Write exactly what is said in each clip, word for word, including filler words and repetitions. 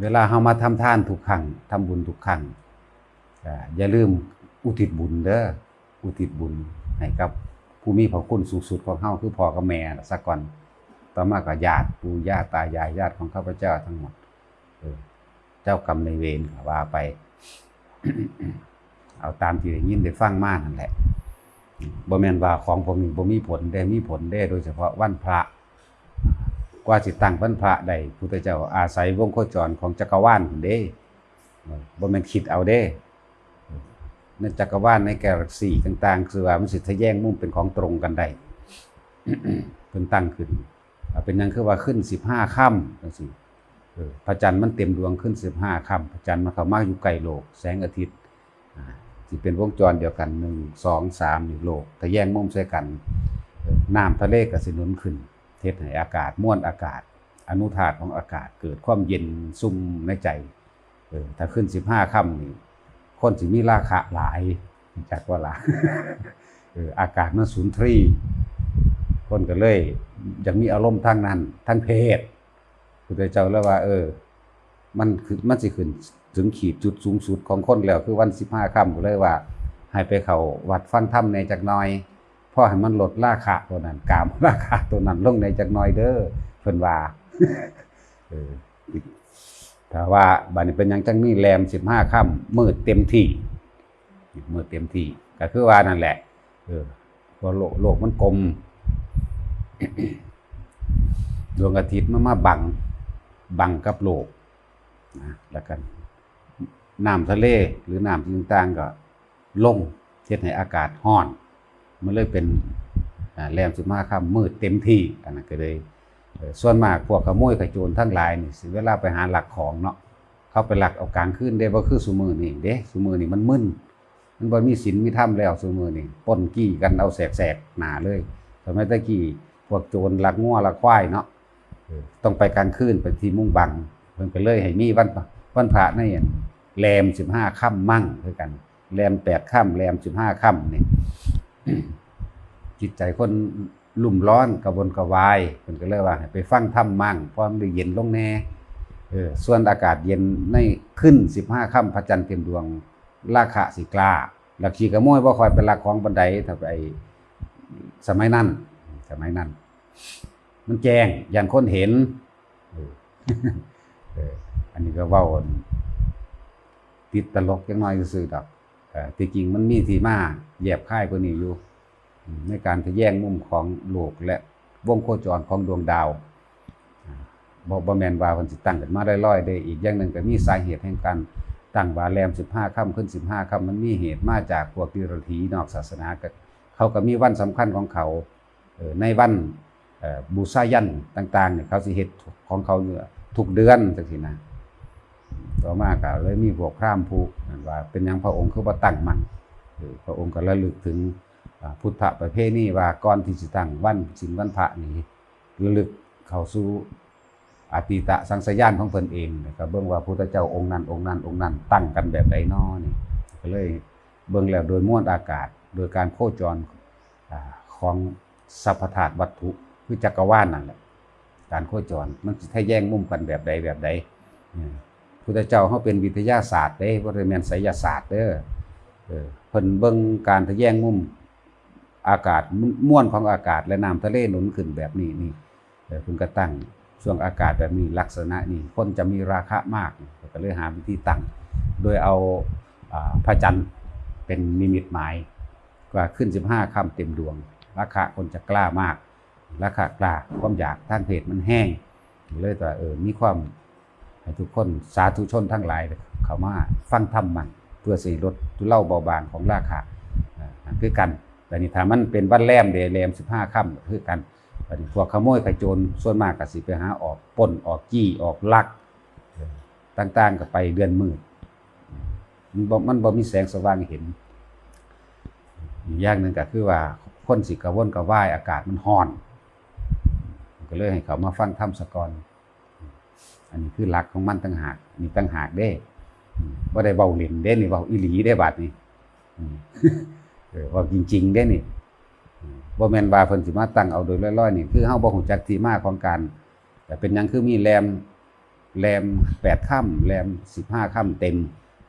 เวลาเฮามาทำทานทุกครั้ง ทำบุญทุกครั้ง อ่า อย่าลืมอุทิศบุญเด้อ อุทิศบุญให้กับผู้มีพระคุณสูงสุดของเฮา คือพ่อกับแม่ซะก่อน ต่อมาก็ญาติปู่ย่าตายาย ญาติของข้าพเจ้าทั้งหมด เออ เจ้ากรรมนายเวรก็ว่าไป เอาตามที่ได้ยินได้ฟังมานั่นแหละ บ่แม่นว่าของพวกนี้บ่มีผลเด้ มีผลเด้ โดยเฉพาะวันพระ กว่าสิตั้งวันพระได้ พุทธเจ้าอาศัยวงโคจรของจักรวาลเด้ บ่แม่นคิดเอาเด้ ในจักรวาล ในกาแล็กซีต่างๆ คือว่ามันสิทะแยงมุมเป็นของตรงกันได้ เพิ่นตั้งขึ้น อ่า เป็นหยังคือว่าขึ้นสิบห้าค่ำจังซี่ เออ พระจันทร์มันเต็มดวงขึ้นสิบห้าค่ำ พระจันทร์มันเข้ามาอยู่ใกล้โลก แสงอาทิตย์ อ่า สิเป็นวงจรเดียวกัน หนึ่ง สอง สาม นี่โลกทะแยงมุมใส่กัน เออ น้ำทะเลก็สิหนุนขึ้น เฮ็ดให้อากาศ มวลอากาศ อนุธาตุของอากาศ เกิดความเย็นซุ่มในใจ เออ ถ้าขึ้นสิบห้าค่ำนี่ คนสิมีราคะหลาย จักว่าล่ะ เออ อากาศมันสุนทรีย์ คนก็เลยอยากมีอารมณ์ทางนั้น ทางเพศ พุทธเจ้าเลยว่า เออ มันคือ มันสิขึ้นถึงขีดจุดสูงสุดของคนแล้ว คือวันสิบห้าค่ำ ก็เลยว่า ให้ไปเข้าวัดฟังธรรมแหน่จักหน่อย พอให้มันลดราคะตัวนั้น กามราคะตัวนั้นลงแหน่จักหน่อยเด้อ เพิ่นว่า เออ ถ้าว่าบัดนี้เป็นหยังจังมีแรมสิบห้าค่ำ มืดเต็มที่ มืดเต็มที่ ก็คือว่านั่นแหละ เออ เพราะโลก โลกมันกลม ดวงอาทิตย์มันมาบัง บังกับโลกนะ แล้วกัน น้ำทะเลหรือน้ำต่างๆก็ลง เฮ็ดให้อากาศร้อน มันเลยเป็น อ่า แรมสิบห้าค่ำ มืดเต็มที่ อันนั้นก็เลย เอ่อ ส่วนมากพวกขโมยขโจรทั้งหลายนี่สิ เวลาไปหาลักของเนาะ เขาไปลักเอากลางคืนเด้ บ่คือซุมื้อนี้เด้ ซุมื้อนี้มันมึน มันบ่มีศีลมีธรรมแล้ว ซุมื้อนี้ปล้นจี้กันเอาแสกๆหน้าเลย สมัยแต่กี้พวกโจรลักงัวลักควายเนาะ เออ ต้องไปกลางคืน ไปที่มุมบัง เพิ่นก็เลยให้มีวัน วันพระในอันแรมสิบห้าค่ำมั่งคือกัน แรมแปดค่ำ แรมสิบห้าค่ำนี่ จิตใจคนลุ่มร้อนกระวนกระวาย เพิ่นก็เลยว่าให้ไปฟังธรรมมั่ง เพราะมันได้เย็นลงแหน่ เออ ส่วนอากาศเย็นในคืนสิบห้าค่ำ พระจันทร์เต็มดวง ราคะสิกล้า ลักขี้ขโมยบ่ค่อยไปลักของปานใด ถ้าไปสมัยนั้น สมัยนั้น มันแจ้ง ย้านคนเห็น เออ เออ อันนี้ก็เว้าติดตลกจักหน่อยซื่อๆดอก เอ่อ ที่จริงมันมีที่มาแยบคายกว่านี้อยู่ อืม ในการทะแยงมุมของโลกและวงโคจรของดวงดาว อ่า บ่ บ่แม่นว่าเพิ่นสิตั้งขึ้นมาลอยๆเด้ อีกอย่างหนึ่งก็มีสาเหตุแห่งการตั้งว่าแรมสิบห้าค่ำ ขึ้นสิบห้าค่ำ มันมีเหตุมาจากพวกดิรัจฉีนอกศาสนา ก็ เขาก็มีวันสำคัญของเขา เอ่อ ในวัน เอ่อ บูชายัญต่างๆเนี่ย เขาสิเฮ็ดของเขาอยู่ทุกเดือนจังซี้นะ ต่อมาก็เลยมีพวกพราหมณ์ผู้นั่นว่า เป็นหยังพระองค์คือบ่ตั้งมั่น เออ พระองค์ก็ระลึกถึง อ่า พุทธประเพณีว่าก่อนที่สิตั้งวันศีลวันพระนี่ ระลึกเข้าสู่อตีตสังสารญาณของเพิ่นเอง แล้วก็เบิ่งว่าพุทธเจ้าองค์นั้น องค์นั้น องค์นั้นตั้งกันแบบใดน้อนี่ ก็เลยเบิ่งแล้วโดยมวลอากาศ โดยการโคจร อ่า ของสรรพธาตุวัตถุ คือจักรวาลนั่นแหละ การโคจรมันสิทะแยงมุมกันแบบใดแบบใด เออ พุทธเจ้าเฮาเป็นวิทยาศาสตร์เด้ บ่ได้แม่นไสยศาสตร์เด้อ เออ เพิ่นเบิ่งการทะแยงมุมอากาศ ม- มวลของอากาศและน้ำทะเลหนุนขึ้นแบบนี้นี่ เออ เพิ่นก็ตั้งช่วงอากาศแบบนี้ ลักษณะนี้ คนจะมีราคะมาก ก็เลยหาวิธีตั้ง โดยเอา อ่า พระจันทร์เป็นนิมิตหมาย ว่าขึ้นสิบห้าค่ำเต็มดวง ราคะคนจะกล้ามาก ราคะกล้า ความอยากทางเพศมันแฮง เลยว่า เออ มีความให้ทุกคนสาธุชนทั้งหลายเข้ามาฟังธรรมมั่ง เพื่อสิลดทุเลาเบาบางของราคะ อ่า นั่นคือกัน แต่นี่ถ้ามันเป็นวันแรมเด้ แรมสิบห้าค่ำคือกัน บัดนี้พวกขโมยขโจรส่วนมากก็สิไปหาออกปล้น ออกจี้ ออกลัก เออ ต่างๆก็ไปเดือนมืด มันบ่ มันบ่มีแสงสว่างเห็น อีกอย่างหนึ่งก็คือว่าคนสิกระวนกระวาย อากาศมันร้อน ก็เลยให้เขามาฟังธรรมซะก่อน อันนี้คือหลักของมันต่างหาก นี่ต่างหากเด้ อืม บ่ได้เว้าเล่นเด้ นี่เว้าอีหลีเด้ บาดนี้ อืม เออ เว้าจริงๆเด้นี่ อืม บ่แม่นว่าเพิ่นสิมาตั้งเอาโดยลอยๆนี่ คือเฮาบ่ฮู้จักที่มาของการ แต่เป็นหยังคือมีแรม แรมแปดค่ำ แรมสิบห้าค่ำเต็ม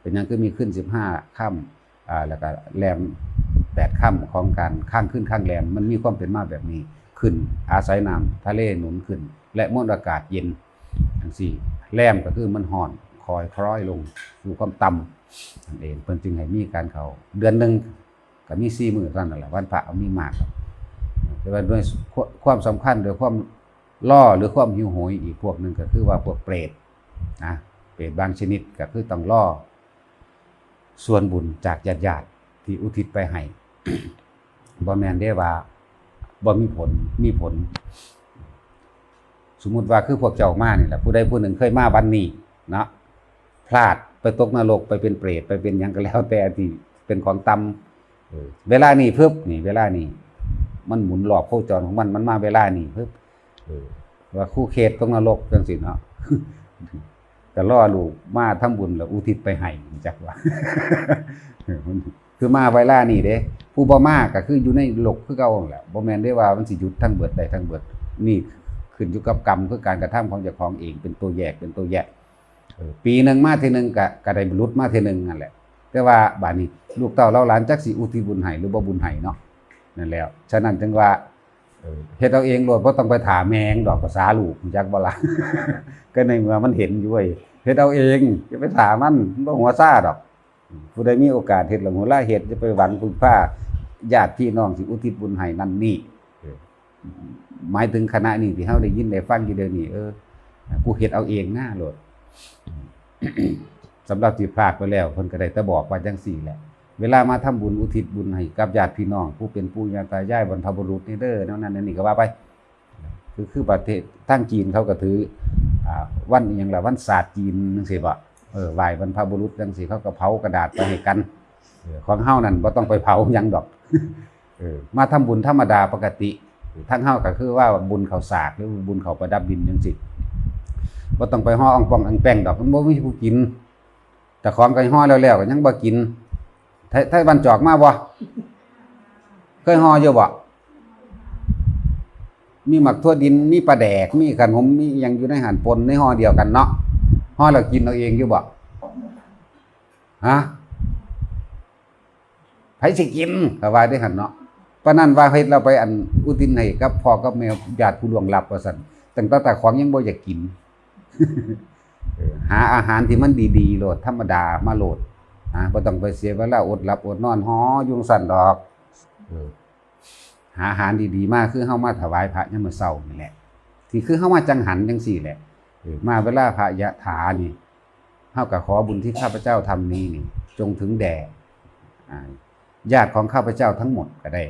เป็นหยังคือมีคืนสิบห้าค่ำ อ่า แล้วก็แรมแปดค่ำของการค้างคืนค้างแรม มันมีความเป็นมาแบบนี้ ขึ้นอาศัยน้ำทะเลหนุนขึ้น และมวลอากาศเย็นจังซี้ แรมก็คือมันฮ้อน ค่อยคล้อยลงสู่ความต่ำนั่นเอง เพิ่นจึงให้มีการเข้า เดือนหนึ่งก็มีสี่มื้อเท่านั้นแหละ วันพระเอามีมากครับ แต่ว่าด้วยความสำคัญ ด้วยความลอหรือความหิวโหยอีกพวกหนึ่งก็คือว่าพวกเปรตนะ เปรตบางชนิดก็คือต้องลอส่วนบุญจากญาติๆที่อุทิศไปให้ บ่แม่นเด้ว่าบ่มีผล มีผล สมมุติว่าคือพวกเจ้ามานี่แหละ ผู้ใดผู้หนึ่งเคยมาวันนี้เนาะ พลาดไปตกนรก ไปเป็นเปรต ไปเป็นหยังก็แล้วแต่ที่เป็นของต่ำ เออ เวลานี้ปึ๊บ นี่เวลานี้ มันหมุนรอบโคจรของมัน มันมาเวลานี้ปึ๊บ เออ ว่าคู่เขตตกนรกจังซี่เนาะ ก็รอลูกมาทำบุญแล้วอุทิศไปให้ จักว่า เออ มันคือมาเวลานี้เด้ ผู้บ่มาก็คืออยู่ในนรกคือเก่านั่นแหละ บ่แม่นได้ว่ามันสิหยุดทั้งเบิดได้ทั้งเบิด นี่ขึ้นอยู่กับกรรม คือการกระทำของเจ้าของเอง เป็นตัวแยก เป็นตัวแยก เออ ปีหนึ่งมาเทื่อหนึ่งก็ ก็ได้หลุดมาเทื่อหนึ่งนั่นแหละ แต่ว่าบาดนี้ลูกเต้าเหล่าหลานจักสิอุทิศบุญให้หรือบ่บุญให้เนาะ นั่นแหละ ฉะนั้นจึงว่า เออ เฮ็ดเอาเองโลด บ่ต้องไปถามแม่งดอก ภาษาลูก รู้จักบ่ล่ะ ก็ในเมื่อมันเห็นอยู่เว้ย เฮ็ดเอาเอง อย่าไปถามมัน มันบ่หัวซ่าดอก ผู้ใดมีโอกาสเฮ็ดละหัวละเฮ็ด อย่าไปหวังพึ่งพาญาติพี่น้องสิอุทิศบุญให้นั่นนี่ เออ หมายถึงคณะนี้ที่เฮาได้ยินได้ฟังอยู่เดี๋ยวนี้ เออ กูเฮ็ดเอาเองนะโลด สำหรับที่พลาดไปแล้ว เพิ่นก็ได้แต่บอกว่าจังซี่แหละ เวลามาทำบุญอุทิศบุญให้กับญาติพี่น้อง ผู้เป็นปู่ย่าตายายบรรพบุรุษนี่เด้อ แนวนั้นแนวนี้ก็ว่าไป คือ คือประเทศทางจีนเขาก็ถือ อ่า วันอิหยังล่ะ วันศาสตร์จีนจังซี่บ่ เออ ไหว้บรรพบุรุษจังซี่ เขาก็เผากระดาษไปให้กัน เออ ของเฮานั่นบ่ต้องไปเผาหยังดอก เออ มาทำบุญธรรมดาปกติ ทางเฮาก็คือว่าบุญข้าวสากหรือบุญข้าวประดับดินจังซี่ บ่ต้องไปห่ออ่องป่องอ่องแป้งดอก มันบ่มีผู้กิน เจ้าของก็ห่อแล้วๆก็ยังบ่กิน ไท ไทบ้านจอกมาบ่ เคยห่ออยู่บ่ มีหมากถั่วดิน มีปลาแดก มีขนม มีอิหยังอยู่ในหั่น ปนในห่อเดียวกันเนาะ ห่อแล้วกินเอาเองอยู่บ่ ฮะ ไผสิกิน ก็ว่าได้หั่นเนาะ ปานนั้นว่าเฮ็ดแล้วไปอันอุทิศให้กับพ่อกับแม่ญาติผู้ล่วงลับว่าซั่น ตั้งแต่เจ้าของยังบ่อยากกิน เออ หาอาหารที่มันดีๆโลด ธรรมดามาโลด นะ บ่ต้องไปเสียเวลาอดหลับอดนอน ห่ออยู่ซั่นดอก เออ หาอาหารดีๆมา คือเฮามาถวายพระยามมื้อเช้านี่แหละ ที่คือเฮามาจังหันจังซี่แหละ เออ มาเวลาพระยะถานี่ เฮาก็ขอบุญที่ข้าพเจ้าทำนี้นี่ จงถึงแด่ อ่า ญาติของข้าพเจ้าทั้งหมดก็ได้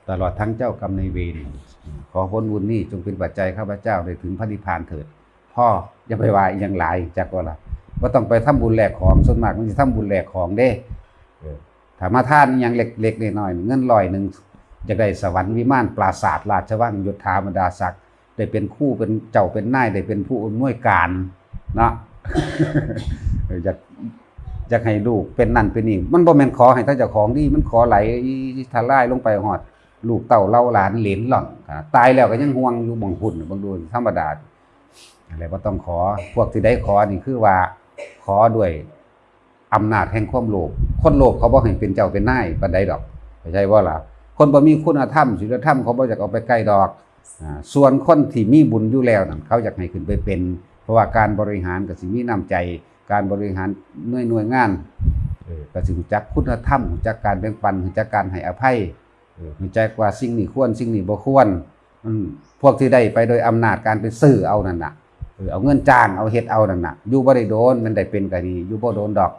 ตลอดทั้งเจ้ากรรมนายเวร ขอผลบุญนี้จงเป็นปัจจัยข้าพเจ้าได้ถึงพระนิพพานเถิด พ่ออย่าไปว่าอีหยังหลาย จักว่าล่ะ บ่ต้องไปทำบุญแลกของ ส่วนมากมันสิทำบุญแลกของเด้ เออ ถ้ามาทานอีหยังเล็กๆน้อยๆ เงินร้อยหนึ่ง อยากได้สวรรค์วิมานปราสาทราชวังยศถาบรรดาศักดิ์ ได้เป็นครูเป็นเจ้าเป็นนาย ได้เป็นผู้อำนวยการเนาะ เออ อยาก อยากให้ลูกเป็นนั่นเป็นนี่ มันบ่แม่นขอให้แต่เจ้าของนี่ มันขอไหลทลายลงไปฮอดลูกเต้าเหล่าหลานเหลนหล่อน อ่า ตายแล้วก็ยังห่วงอยู่หม่องพุ้น เบิ่งดู ธรรมดา อะไรบ่ต้องขอ พวกที่ได้ขอนี่คือว่าขอด้วย อำนาจแห่งความโลภ คนโลภเขาบ่ให้เป็นเจ้าเป็นนายปานใดดอก เข้าใจบ่ล่ะ คนบ่มีคุณธรรม ศีลธรรม เขาบ่อยากเอาไปใกล้ดอก อ่า ส่วนคนที่มีบุญอยู่แล้วนั่น เขาอยากให้ขึ้นไปเป็น เพราะว่าการบริหารก็สิมีน้ำใจ การบริหารหน่วย หน่วยงาน เออ ก็สิรู้จักคุณธรรม รู้จักการแบ่งปัน รู้จักการให้อภัย เออ รู้จักว่าสิ่งนี้ควร สิ่งนี้บ่ควร อืม พวกที่ได้ไปโดยอำนาจการไปซื้อเอานั่นน่ะ เออ เอาเงินจ้าง เอาเฮ็ดเอานั่นน่ะ อยู่บ่ได้โดน มันได้เป็นก็ดี อยู่บ่โดนดอก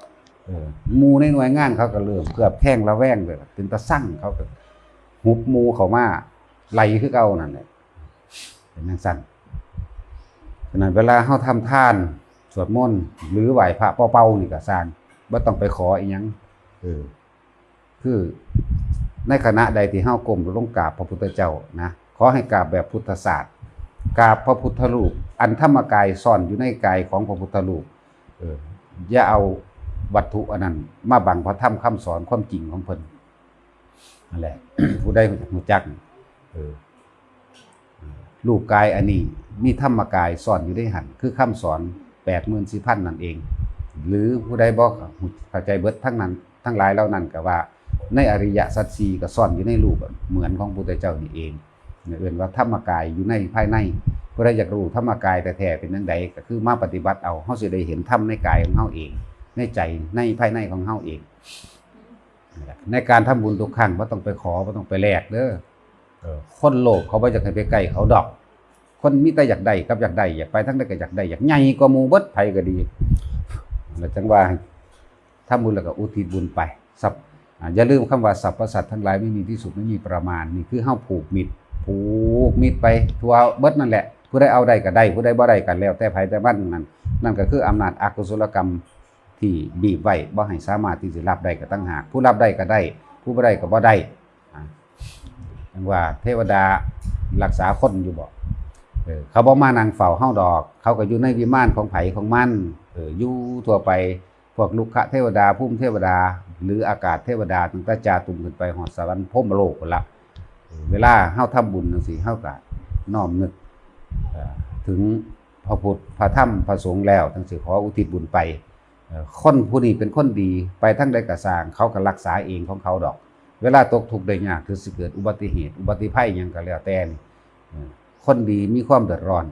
เออ หมู่ในหน่วยงานเขาก็เริ่มเคลือบแคลงระแวงไปละ เป็นตาซัง เขาก็หุบหมู่เข้ามาไล่คือเก่านั่นแหละ เป็นจั่งซั้น ฉะนั้นเวลาเฮาทำทาน สวดมนต์ หรือไหว้พระเป่าๆนี่ก็ซ่าง บ่ต้องไปขออีหยัง เออ คือในขณะใดที่เฮาก้มลงกราบพระพุทธเจ้านะ ขอให้กราบแบบพุทธศาสตร์ กราบพระพุทธรูป อันธรรมกายซ่อนอยู่ในกายของพระพุทธรูป เออ อย่าเอาวัตถุอันนั้นมาบังพระธรรมคำสอนความจริงของเพิ่น นั่นแหละ ผู้ใดรู้จัก เออ รูปกายอันนี้มีธรรมกายซ่อนอยู่ในหั้น คือคำสอนแปดหมื่นสี่พันนั่นเอง หรือผู้ใดบ่เข้าใจเบิดทั้งนั้น ทั้งหลายเหล่านั้นก็ว่า ในอริยสัจสี่ก็ซ่อนอยู่ในรูปเหมือนของพุทธเจ้านี่เอง เอิ้นว่าธรรมกายอยู่ในภายใน ผู้ใดอยากรู้ธรรมกายแท้ๆเป็นจั่งใด ก็คือมาปฏิบัติเอา เฮาสิได้เห็นธรรมในกายของเฮาเอง ในใจ ในภายในของเฮาเอง ในการทำบุญทุกครั้งบ่ต้องไปขอ บ่ต้องไปแลกเด้อ เออ คนโลภเขาบ่อยากให้ไปใกล้เขาดอก คนมีแต่อยากได้กับอยากได้ อยากไปทางใดก็อยากได้ อยากใหญ่กว่าหมู่เบิด ไผก็ดี แล้วจั่งว่าทำบุญแล้วก็อุทิศบุญไป สัพ- อ่า อย่าลืมคำว่า สรรพสัตว์ทั้งหลายไม่มีที่สุด ไม่มีประมาณ นี่คือเฮาผูกมิตร ผูกมิตรไปทั่วเบิดนั่นแหละ ผู้ใดเอาได้ก็ได้ ผู้ใดบ่ได้ก็แล้วแต่ไผแต่มันนั่น นั่นก็คืออำนาจอกุศลกรรมที่บีบไว้ บ่ให้สามารถที่สิรับได้ก็ต่างหาก ผู้รับได้ก็ได้ ผู้บ่ได้ก็บ่ได้ อ่า จั่งว่าเทวดารักษาคนอยู่บ่ เออ เขาบ่มานั่งเฝ้าเฮาดอก เขาก็อยู่ในวิมานของไผของมัน เออ อยู่ทั่วไป พวกรุกขเทวดา ภูมิเทวดา หรืออากาศเทวดา ตั้งแต่จาตุมขึ้นไปฮอดสวรรค์พรหมโลกพุ้นละ เออ เวลาเฮาทำบุญจั่งซี้ เฮาก็น้อมนึก เอ่อ ถึงพระพุทธ พระธรรม พระสงฆ์แล้ว จั่งซี้ขออุทิศบุญไป เอ่อ คนผู้นี้เป็นคนดี ไปทางใดก็ซ่าง เขาก็รักษาเองของเขาดอก เวลาตกทุกข์ได้ยาก หรือสิเกิดอุบัติเหตุ อุบัติภัยหยังก็แล้วแต่นี่ เอ่อ คนดีมีความเดือดร้อน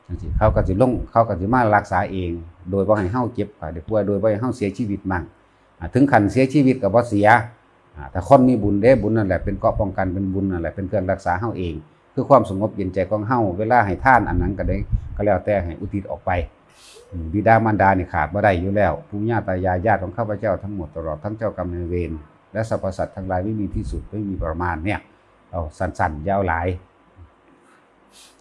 จั่งซี้ เขาก็สิลง เขาก็สิมารักษาเอง โดยบ่ให้เฮาเจ็บไข้ได้ป่วย โดยบ่ให้เฮาเสียชีวิตมั่ง อ่า ถึงขั้นเสียชีวิตก็บ่เสีย อ่า ถ้าคนมีบุญเด้ บุญนั่นแหละเป็นเกราะป้องกัน เป็นบุญนั่นแหละเป็นเครื่องรักษาเฮาเอง คือความสงบเย็นใจของเฮา เวลาให้ทานอันนั้นก็ได้ ก็แล้วแต่ให้อุทิศออกไป อืม บิดามารดานี่ขาดบ่ได้อยู่แล้ว ปู่ย่าตายายญาติของข้าพเจ้าทั้งหมด ตลอดทั้งเจ้ากรรมนายเวร และสรรพสัตว์ทั้งหลายไม่มีที่สุด ไม่มีประมาณเนี่ย เอาสั้นๆ อย่าเอาหลาย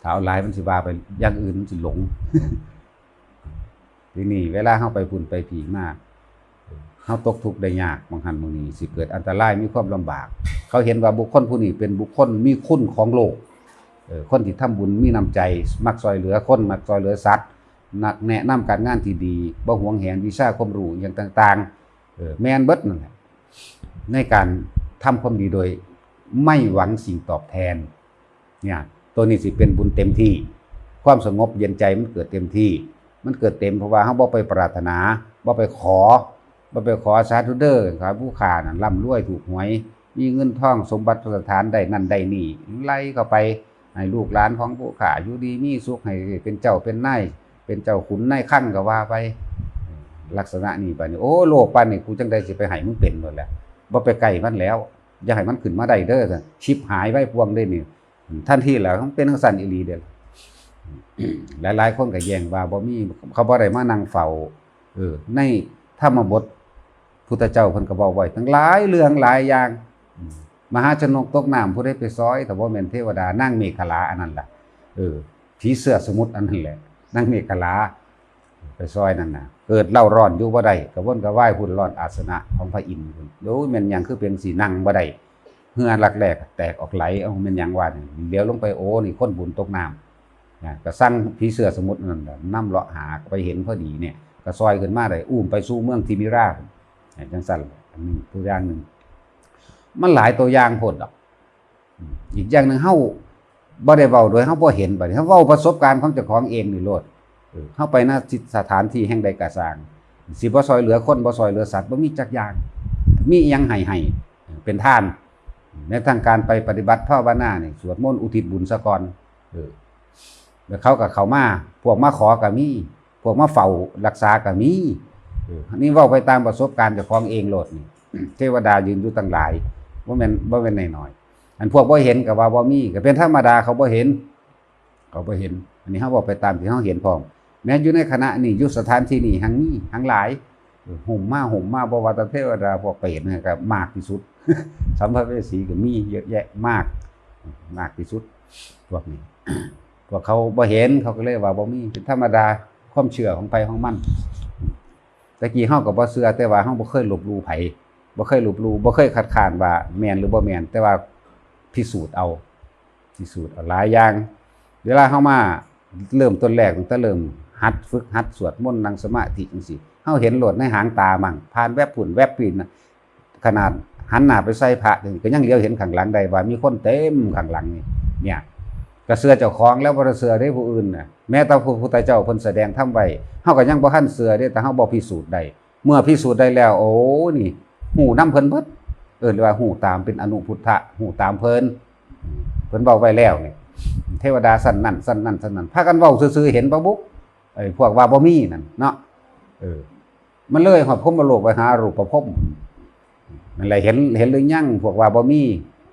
ถ้าเอาหลายมันสิว่าไปอย่างอื่น มันสิหลง ทีนี้เวลาเฮาไปพุ้นไปพี้มา เฮาตกทุกข์ได้ยาก บางหั้นบางนี้สิเกิดอันตราย มีความลำบาก เขาเห็นว่าบุคคลผู้นี้เป็นบุคคลมีคุณของโลก เออ คนที่ทำบุญมีน้ำใจ มักซ่อยเหลือคน มักซ่อยเหลือสัตว์ นักแนะนำการงานที่ดี บ่หวงแหนวิชาความรู้อย่างต่างๆ เออ แม่นเบิดนั่นแหละ ในการทำความดีโดยไม่หวังสิ่งตอบแทน เนี่ย ตัวนี้สิเป็นบุญเต็มที่ ความสงบเย็นใจมันเกิดเต็มที่ มันเกิดเต็มเพราะว่าเฮาบ่ไปปรารถนา บ่ไปขอ บ่ไปขอสาธุเด้อ ขอผู้ข้านั่นร่ำรวยถูกหวย มีเงินทองสมบัติพัสถานได้นั่นได้นี่ ไหลเข้าไป ให้ลูกหลานของผู้ข้าอยู่ดีมีสุข ให้เป็นเจ้าเป็นนาย เป็นเจ้าขุนนายคลังก็ว่าไป ลักษณะนี้ บัดนี้ โอ้ โลภปานนี้ กูจั่งใดสิไปให้มึงเป็นโลดแหละ บ่ไปใกล้มันแล้ว อย่าให้มันขึ้นมาได้เด้อ ฉิบหายไว้พวงเด้นี่ ทันทีแหละ มันเป็นจั่งซั้นอีหลีเด้อ หลายๆ คนก็แย้งว่าบ่มี เขาบ่ได้มานั่งเฝ้า เออ ในธรรมบท พุทธเจ้าเพิ่นก็เว้าไว้ตั้งหลายเรื่องหลายอย่าง อืม มหาชนกตกน้ำ ผู้ใดไปซ่อย ถ้าบ่แม่นเทวดานางเมขลาอันนั้นล่ะ เออ ผีเสื้อสมุทรอันนั้นแหละ นางเมขลา ไปซ่อยนั่นน่ะ เกิดเล่าร้อนอยู่บ่ได้ กระวนกระวายพุ้น ร้อนอาสนะของพระอินทร์พุ้น โอ้ย แม่นหยังคือเป็นสินั่งบ่ได้ เฮือลักแร้แตกออกไหล เอ้า แม่นหยังวะนี่ เหลียวลงไป โอ้ นี่คนบุญตกน้ำ นะ ก็สั่งผีเสื้อสมุทรนั่นน่ะ นำเลาะหา ก็ไปเห็นพอดีเนี่ย ก็ซ่อยขึ้นมาได้ อุ้มไปสู่เมืองทิมิราช เนี่ย จั่งซั้น อันหนึ่ง ตัวอย่างหนึ่ง มันหลายตัวอย่างโพดดอก อืม อีกอย่างหนึ่ง เฮาบ่ได้เว้าโดยเฮาบ่เห็น บัดนี้เฮาเว้าประสบการณ์ของเจ้าของเองนี่โลด เออ เฮาไปณสถานที่แห่งใดก็ซ่าง สิบ่ซ่อยเหลือคน บ่ซ่อยเหลือสัตว์ บ่มีจักอย่าง มีอิหยังให้ ให้เป็นทาน ในทางการไปปฏิบัติภาวนานี่ สวดมนต์อุทิศบุญซะก่อน เออ แล้วเขาก็เข้ามา พวกมาขอก็มี พวกมาเฝ้ารักษาก็มี เออ นี่เว้าไปตามประสบการณ์เจ้าของเองโลดนี่ เทวดายืนอยู่ตั้งหลาย บ่แม่น บ่แม่นน้อยๆ อันพวกบ่เห็นก็ว่าบ่มี ก็เป็นธรรมดา เขาบ่เห็น เขาบ่เห็น อันนี้เฮาเว้าไปตามที่เฮาเห็นพร้อม แม้อยู่ในขณะนี้ อยู่สถานที่นี้ หังมี หังหลาย เออ ห่มมา ห่มมา บ่ว่าแต่เทวดา พวกเปรตนี่ก็มากที่สุด สัมภเวสีก็มีเยอะแยะมาก มากที่สุด พวกนี้ พวกเขาบ่เห็น เขาก็เลยว่าบ่มี เป็นธรรมดา ความเชื่อของไผของมัน แต่กี้เฮาก็บ่เชื่อ แต่ว่าเฮาบ่เคยลบหลู่ไผ บ่เคยลบหลู่ บ่เคยคัดค้านว่าแม่นหรือบ่แม่น แต่ว่าพิสูจน์เอา พิสูจน์เอาหลายอย่าง เวลาเฮามาเริ่มต้นแรก ตั้งแต่เริ่มหัดฝึกหัดสวดมนต์ นั่งสมาธิจั่งซี้ เฮาเห็นโลดในหางตามั่ง ผ่านแวบพุ้นแวบพี้นะ ขนาดหันหน้าไปใส่พระนี่ก็ยังเหลียวเห็นข้างหลังได้ว่ามีคนเต็มข้างหลังนี่ เนี่ย ก็เชื่อเจ้าของแล้ว บ่ได้เชื่อเด้ผู้อื่นน่ะ แม้แต่พระพุทธเจ้าเพิ่นแสดงธรรมไว้ เฮาก็ยังบ่ทันเชื่อเด้ แต่เฮาบ่พิสูจน์ได้ เมื่อพิสูจน์ได้แล้ว โอ้ นี่ ฮู้นำเพิ่นเบิด เอิ้นว่าฮู้ตาม เป็นอนุพุทธะ ฮู้ตามเพิ่น เพิ่นเว้าไว้แล้วนี่ เทวดาชั้นนั้นชั้นนั้นชั้นนั้น พากันเว้าซื่อๆ เห็นบ่บุ ไอ้พวกว่าบ่มีนั่นเนาะ เออ มันเลยฮอดพรหมโลกไปหารูปภพ นั่นแหละ เห็น เห็นหรือยัง พวกว่าบ่มี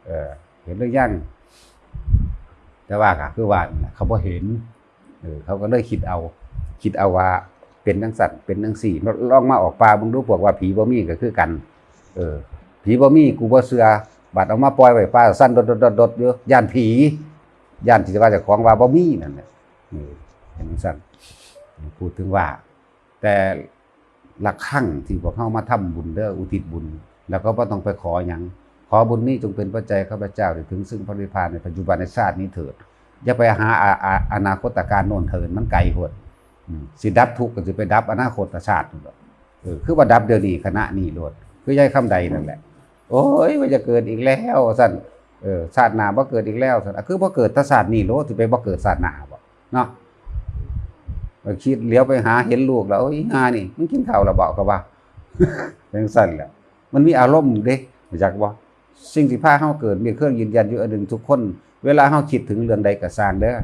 เออ เห็นหรือยัง แต่ว่าก็คือว่านั่นแหละ เขาบ่เห็น เออ เขาก็เลยคิดเอา คิดเอาว่าเป็นจั่งซั้น เป็นจั่งซี้ ลองมาออกป่าเบิ่งดู พวกว่าผีบ่มีก็คือกัน เออ ผีบ่มี กูบ่เชื่อ บัดเอามาปล่อยไว้ป่าซั่น ดดๆๆๆ อยู่ ย้านผี ย้านที่ว่าเจ้าของว่าบ่มีนั่นแหละ เออ เป็นจั่งซั้น พูดถึงว่า แต่ละครั้งที่พวกเฮามาทำบุญเด้อ อุทิศบุญ แล้วก็บ่ต้องไปขอหยัง ขอบุญนี้จงเป็นปัจจัยข้าพเจ้าได้ถึงซึ่งพระนิพพานในปัจจุบันในชาตินี้เถิด อย่าไปหาอา อา อนาคตการโน่นเถิด มันไกลโพด อืม สิดับทุกข์ก็สิไปดับอนาคตชาตินั่นดอก เออ คือว่าดับเดี๋ยวนี้ขณะนี้โลด คือยายคำใดนั่นแหละ โอ้ย ว่าจะเกิดอีกแล้วว่าซั่น เออ ชาติหน้าบ่เกิดอีกแล้วซั่น อ่ะ คือบ่เกิดแต่ชาตินี้โลด สิไปบ่เกิดชาติหน้าบ่ เนาะ ไปคิดเหลียวไปหาเห็นลูกแล้ว โอ้ย อีห่านี่ มึงกินข้าวแล้วบ่ ก็ว่า จั่งซั้นแหละ มันมีอารมณ์เด้ รู้จักบ่ สิ่งที่พาเฮาเกิดมีเครื่องยืนยันอยู่อันหนึ่งทุกคน เวลาเฮาคิดถึงเรื่องใดก็ซ่างเด้อ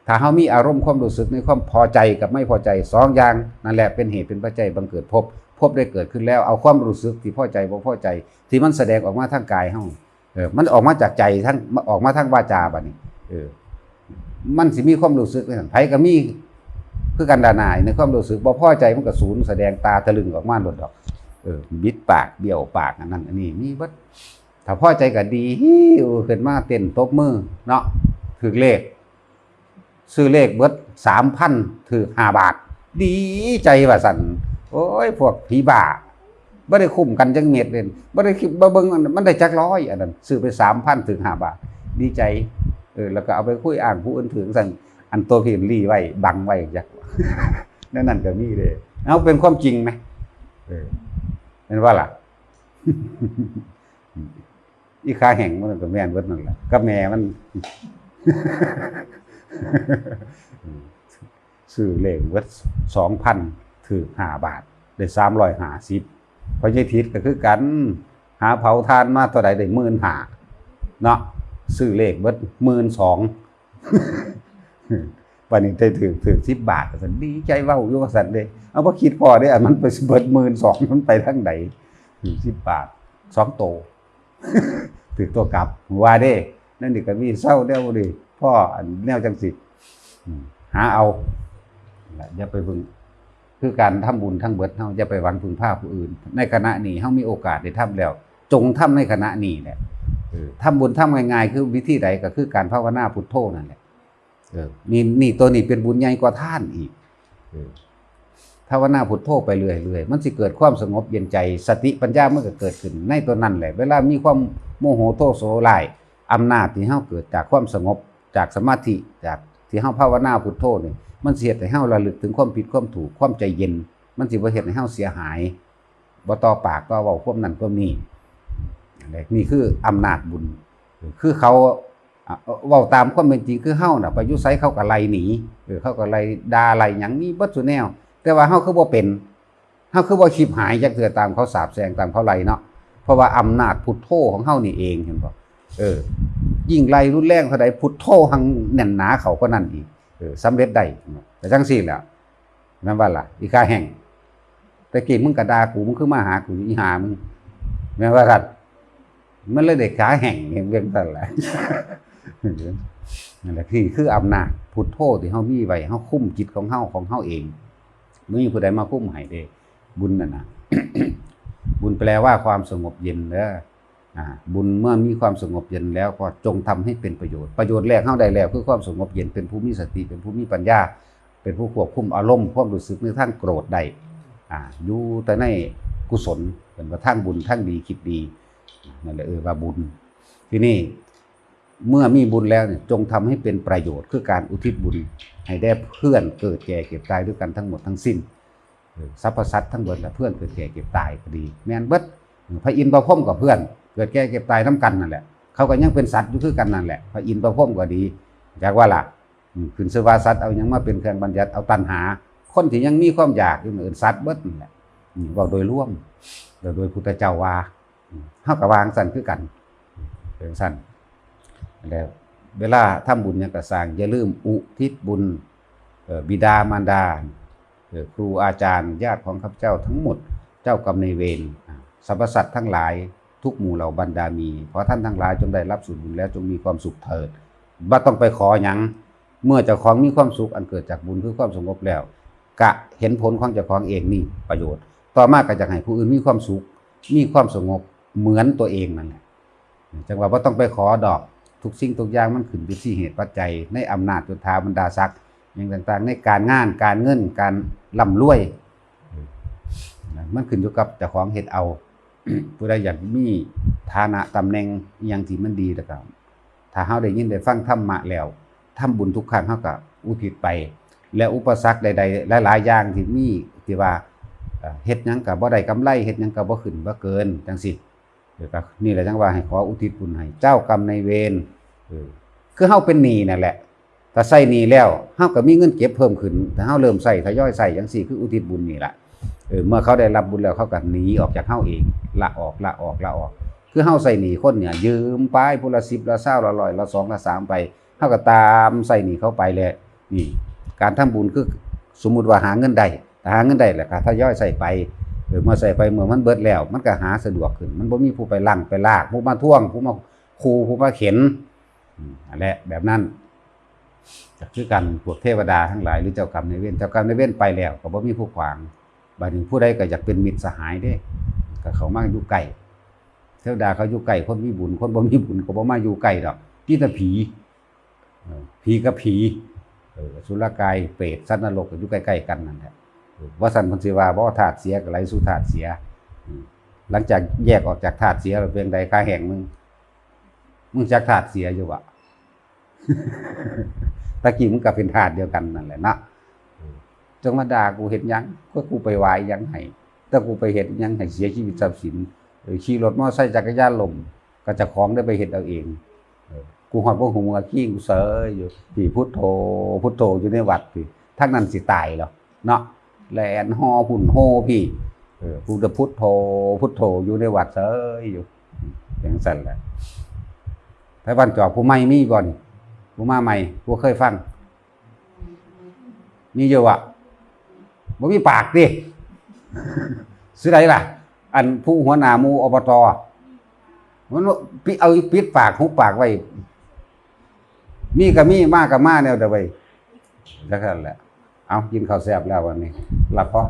ถ้าเฮามีอารมณ์ความรู้สึกในความพอใจกับไม่พอใจสองอย่าง นั่นแหละเป็นเหตุเป็นปัจจัยบังเกิดภพ ภพได้เกิดขึ้นแล้ว เอาความรู้สึกที่พอใจบ่พอใจ ที่มันแสดงออกมาทางกายเฮา เออ มันออกมาจากใจทั้ง ออกมาทางวาจาบัดนี้ เออ มันสิมีความรู้สึกจั่งซั้น ไผก็มีคือกันดาหนายในความรู้สึก บ่พอใจมันก็สูนแสดงตาตะลึงออกมาโลดดอก เออ บิดปาก เบี้ยวปาก อันนั้นอันนี้มีเบิด ถ้าพอใจก็ดี ฮิ้วขึ้นมาเต้นตบมือเนาะ ถืกเลข ซื้อเลขเบิด สามพัน ถืกห้าบาท ดีใจว่าซั่น โอ้ย พวกผีบ้า บ่ได้คุ้มกันจักเม็ดเลย บ่ได้คิด บ่เบิ่งมันได้จักร้อย อันนั้น ซื้อไป สามพัน ถืกห้าบาท ดีใจ เออ แล้วก็เอาไปคุยอ้างผู้อื่นถืกซั่น อันตัวพิมพ์ลี่ไว้ บังไว้จัก แนวนั้นก็มีเด้ เอาเป็นความจริงไหม เออ แม่นว่าล่ะ อีขาแห้งมันก็แม่นเบิดนั่นแหละ กับแม่มัน ซื้อเลขเบิด สองพัน ถืกห้าบาท ได้ สามร้อยห้าสิบ พ่อใหญ่ทิดก็คือกัน หาเผาถ่านมาเท่าใดได้ หมื่นห้า เนาะ ซื้อเลขเบิด หมื่นสอง บัดนี้ได้ถืก ถืก สิบบาท ว่าซั่น ดีใจเว้าอยู่ว่าซั่นเด้ เอา บ่คิดพ้อเด้ อันมันไปเบิด หมื่นสอง มันไปทางใด ถืก สิบบาท สองโต ถืกตัวกลับ ว่าเด้ นั่นนี่ก็มีเซาแนวนี้ พ้ออันแนวจั่งซี้ อืม หาเอา อย่าไปเบิ่ง คือการทำบุญทั้งเบิด เฮาอย่าไปหวังพึ่งพาผู้อื่น ในขณะนี้เฮามีโอกาสได้ทำแล้ว จงทำในขณะนี้แหละ เออ ทำบุญทำง่ายๆ คือวิธีใดก็คือการภาวนาพุทโธนั่นแหละ เออ นี่ นี่ ตัวนี้เป็นบุญใหญ่กว่าทานอีก เออ ภาวนาพุทโธไปเรื่อยๆ มันสิเกิดความสงบเย็นใจ สติปัญญามันก็เกิดขึ้นในตัวนั้นแหละ เวลามีความโมโหโทโสร้าย อำนาจที่เฮาเกิดจากความสงบ จากสมาธิ จากที่เฮาภาวนาพุทโธนี่ มันสิเฮ็ดให้เฮาระลึกถึงความผิดความถูก ความใจเย็น มันสิบ่เฮ็ดให้เฮาเสียหาย บ่ต่อปากต่อเว้าความนั้นความนี้ นี่คืออำนาจบุญ คือเขา อ่ะ เว้าตามความเป็นจริง คือเฮาน่ะ ไปอยู่ไสเขาก็ไล่หนี เออ เขาก็ไล่ด่าไล่หยัง มีเบิดซุแนว แต่ว่าเฮาคือบ่เป็น เฮาคือบ่ชิบหายจักเทื่อตามเขาสาปแช่ง ตามเขาไล่เนาะ เพราะว่าอำนาจพุทโธของเฮานี่เอง เห็นบ่ เออ ยิ่งไล่รุนแรงเท่าใด พุทโธหังแน่นหนาเข้าก็นั่นอีก เออ สำเร็จได้ ก็จั่งซี้แหละ แม่นบ่ล่ะ อีกาแห้ง แต่กี้มึงก็ด่ากู มึงคือมาหากู อีห่ามึง แม่นว่าซั่น มันเลยได้ขาแห้ง เห็นเป็นซั่นแหละ นั่นแหละ คือ คืออำนาจพุทโธที่เฮามีไว้ เฮาคุมจิตของเฮา ของเฮาเอง บ่มีผู้ใดมาคุมให้เด้ บุญนั่นน่ะ บุญแปลว่าความสงบเย็นเด้อ อ่า บุญเมื่อมีความสงบเย็นแล้วก็จงทำให้เป็นประโยชน์ ประโยชน์แรกเฮาได้แล้ว คือความสงบเย็น เป็นผู้มีสติ เป็นผู้มีปัญญา เป็นผู้ควบคุมอารมณ์ ความรู้สึกในทางโกรธได้ อ่า อยู่แต่ในกุศล เป็นว่าทางบุญ ทางดี คิดดี นั่นแหละ เออ ว่าบุญ ทีนี้ เมื่อมีบุญแล้วเนี่ย จงทำให้เป็นประโยชน์ คือการอุทิศบุญ ให้แด่เพื่อนเกิดแก่เจ็บตายด้วยกันทั้งหมดทั้งสิ้น เออ สรรพสัตว์ทั้งหมดแหละ เพื่อนเกิดแก่เจ็บตายก็ดี แม่นเบิด พระอินทร์พระพรหมก็เพื่อน เกิดแก่เจ็บตายนำกันนั่นแหละ เขาก็ยังเป็นสัตว์อยู่คือกันนั่นแหละ พระอินทร์พระพรหมก็ดี จักว่าล่ะ อืม ขึ้นชื่อว่าสัตว์ เอาหยังมาเป็นเครื่องบัญญัติ เอาตัณหา คนที่ยังมีความอยากอยู่เอิ้นสัตว์เบิดนั่นแหละ อืม เว้าโดยรวม แล้วโดยพุทธเจ้าว่า อืม เฮาก็ว่าจั่งซั่นคือกัน เป็นจั่งซั่น แล้วเวลาทำบุญหยังก็สร้าง อย่าลืมอุทิศบุญ เอ่อ บิดามารดา เอ่อ ครูอาจารย์ ญาติของข้าพเจ้าทั้งหมด เจ้ากรรมนายเวร อ่า สรรพสัตว์ทั้งหลาย ทุกหมู่เหล่าบรรดามี ขอท่านทั้งหลายจงได้รับส่วนบุญแล้วจงมีความสุขเถิด บ่ต้องไปขอหยัง เมื่อเจ้าของมีความสุขอันเกิดจากบุญคือความสงบแล้ว กะเห็นผลของเจ้าของเองนี่ประโยชน์ ต่อมาก็อยากให้ผู้อื่นมีความสุข มีความสงบเหมือนตัวเองนั่นแหละ จั่งว่าบ่ต้องไปขอดอก ทุกสิ่งทุกอย่างมันขึ้นอยู่ที่เหตุปัจจัย ในอำนาจยศถาบรรดาศักดิ์หยังต่างๆ ในการงาน การเงิน การร่ำรวย มันขึ้นอยู่กับเจ้าของเฮ็ดเอา ผู้ใดอยากมีฐานะตำแหน่งอิหยังที่มันดีแล้วก็ ถ้าเฮาได้ยินได้ฟังธรรมะแล้ว ทำบุญทุกครั้งเฮาก็อุทิศไป และอุปสรรคใดๆ หลายๆ อย่างที่มี ที่ว่า เอ่อ เฮ็ดหยังก็บ่ได้กำไร เฮ็ดหยังก็บ่ขึ้นบ่เกิน จั่งซี้ แล้วก็นี่แหละจั่งว่าให้ขออุทิศบุญให้เจ้ากรรมนายเวร เออ คือเฮาเป็นหนี้นั่นแหละ ถ้าใช้หนี้แล้ว เฮาก็มีเงินเก็บเพิ่มขึ้น ถ้าเฮาเริ่มใช้ ทยอยใช้จั่งซี้ คืออุทิศบุญนี่ล่ะ เออ เมื่อเขาได้รับบุญแล้ว เขาก็หนีออกจากเฮาเอง ละออก ละออก ละออก คือเฮาใช้หนี้คนเนี่ย ยืมไปผู้ละสิบ ละซาว ละร้อย ละสอง ละสามไป เฮาก็ตามใช้หนี้เขาไปแหละ นี่ การทำบุญคือ สมมุติว่าหาเงินได้ ถ้าหาเงินได้แล้วก็ทยอยใช้ไป เออ เมื่อใช้ไป เมื่อมันเบิดแล้ว มันก็หาสะดวกขึ้น มันบ่มีผู้ไปลังไปลาก ผู้มาทวง ผู้มาคู ผู้มาเข็น อืม นั่นแหละ แบบนั้น ก็คือกัน พวกเทวดาทั้งหลาย หรือเจ้ากรรมนายเวร เจ้ากรรมนายเวรไปแล้ว ก็บ่มีผู้ขวาง บัดนี้ผู้ใดก็อยากเป็นมิตรสหายเด้ ก็เข้ามาอยู่ใกล้ เทวดาเขาอยู่ใกล้คนมีบุญ คนบ่มีบุญก็บ่มาอยู่ใกล้ดอก มีแต่ผี เออ ผีกับผี เออ อสุรกาย เปรต สัตว์นรกก็อยู่ใกล้ๆ กันนั่นแหละ เออ ว่าซั่นเพิ่นสิว่าบ่ ธาตุเสียก็ไหลสู่ธาตุเสีย อืม หลังจากแยกออกจากธาตุเสียแล้วเป็นได ค่าแห้งมึง มึงจักธาตุเสียอยู่บ่ ตะกี้มึงก็เป็นธาตุเดียวกันนั่นแหละเนาะ เออ จั่งมาด่ากูเฮ็ดหยัง ก็กูไปไหว้หยังให้ แต่กูไปเฮ็ดหยังให้เสียชีวิตทรัพย์สิน เออ ขี่รถมอเตอร์ไซค์จักรยานล้ม ก็เจ้าของได้ไปเฮ็ดเอาเอง เออ กูฮอดบ่ฮู้เมื่อกี้กูเสยอยู่ พี่พุทโธ พุทโธอยู่ในวัดพี่ ทางนั้นสิตายเหรอ เนาะ แล่นฮอพุ่นโฮพี่ เออ กูจะพุทโธ พุทโธอยู่ในวัดเสยอยู่ จั่งซั่นแหละ ไผบ้านจอกผู้ใหม่มีบ่นี่ ผู้มาใหม่ ผู้เคยฟัง มีอยู่วะ บ่มีปากติ สิได้ล่ะ อันผู้หัวหน้าหมู่ อบต มันว่าปิ เอาปิดปาก หุบปากไว้ มีก็มี มาก็มาแนวเดียวไป จั่งซั่นแหละ เอา กินข้าวแซ่บแล้ววันนี้ หลับพอน